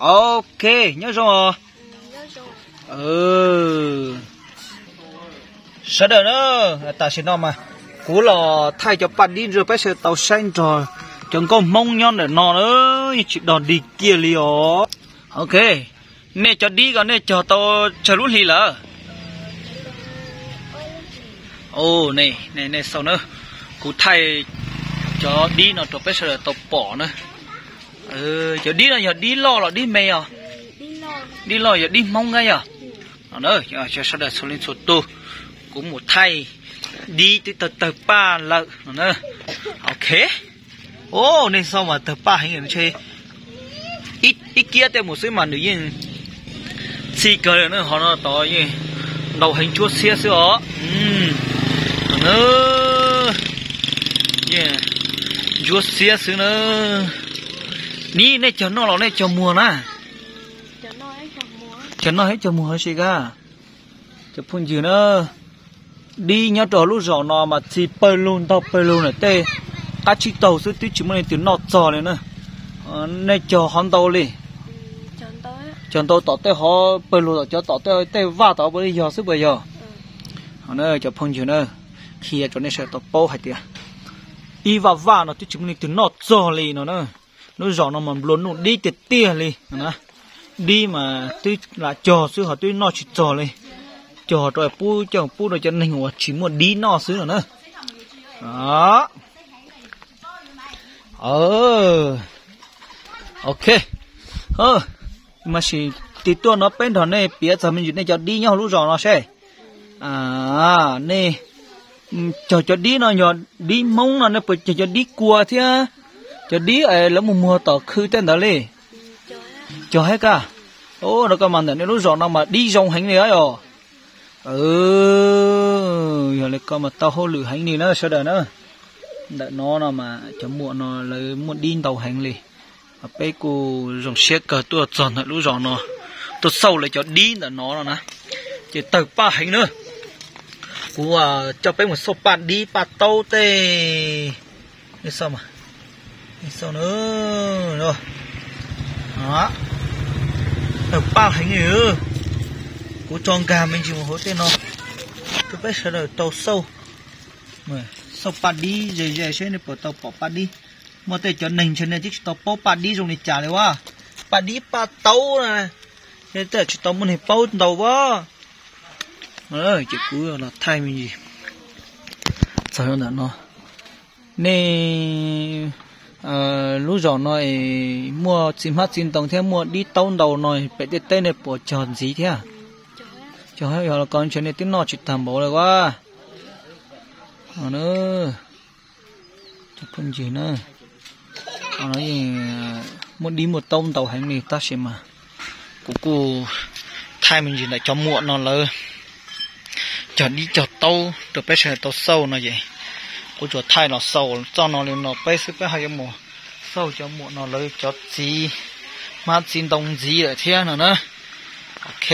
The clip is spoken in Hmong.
Ok, nyob zoo os. Sawv daws na, tam sim no mas kuv los thaij cov paj dib rau peb sawv daws tau saib nrog cov nkauj Hmoob nyob ntawm no na, yeej tsis dog dig kiag li os. Ok, nej cov dib ko nej cog tau tsawg lub hli lawm? Nej xauj na, kuv thaij cov dib no rau peb sawv daws tau pom na. Cov dib no yog dib loj los dib me os? Dib loj yog dib Hmoob na yog? Sawv daws txhua leej txhua tus, kuv mus thaij dib twb tawg tawg paj lawm no na. Ok. Nej xauj mas tawg paj heev ntshe ib kiab tej mus xwb mas nws yeej txi kawg li na, ho no tod yeej ntau heev ntsuab xiab xwb os. Yeej ntsuab xiab xwb na. Ni nej cog noj los nej cog muag na? Cog noj thiab cog muag hov si kab. Cov phooj ywg na, dib nyob rau lub zos no mas txi pawg lug ntau pawg lug na, tej qab tsib taug xwb twb tsis muaj leej twg noj txog li na. Nej cog hov ntau li? Cog ntau tom tej hov pawg lug tom cov tom tej vaj tom puas li yog xwb puas yog? Cov phooj ywg na, qhia rau nej sawv daws tau paub hais tias ib vaj vaj no twb tsis muaj leej twg noj txog li no na. Lub zos no mas nplua nuj dib tiag tiag li. Dib mas twb lam cog xwb ho twb noj tsis txog li. Cog rau pub coj pub rau cov neeg uas tsis muaj dib noj xwb no na. Ok, mas sim tig tuaj no peb nrog nej piav txog me ntsis nej cov dib nyob hauv lub zos no seb. Nej cog cov dib no yog dib Hmoob no nej puas cog cov dib kua thiab cov dib es lawv mus muag tom khw tej ntawd li? Cog thiab kab. Rau koj mas ntawm nej lub zos no mas dib zoo heev li os. Yog li koj mas tau hauj lwm heev li na sawv daws na. Ntawm no no mas cov muam no lawv muaj dib ntau heev li. Peb kuj zoo siab kawg tuaj txog ntawm lub zos no, tuaj xauj lawv cov dib ntawm no no na, ces tawg paj heev na. Kuv coj peb mus xauj paj dib paj taub tej. Tawg paj heev li. Kuv tso nkag me ntsis mus hauv tej no rau peb sawv daws tau xauj, xauj paj dib ze ze seb nej puas tau pom paj dib. Muaj tej cov neeg ntshe nej twb tsis tau paub paj dib zoo li cas li as. Paj dib paj taub na, tej tsis tau muaj neeg paub ntau as. Ces kuv los thaij me ntsis txog ntawm no. Nej lub zos no es muaj txiv hmab txiv ntoo thiab muaj dib taub ntau no pem tej teb nej puas cog ntxiv thiab? Cog, yog los ko ntshe nej twb noj tsis tag npaum li as. Cov phooj ywg na, muaj dib muaj taub ntau heev li tab sis mas kuv kuj thaij me ntsis ntawm cov muam no lawv cog dib cog taub rau peb sawv daws tau xauj no ces kuv tsuas thaij los xaus txoj no li no peb xwb, peb ho yuav mus xauj cov muam no lawv cov txiv hmab txiv ntoo ntxiv lawm thiab no na. Ok.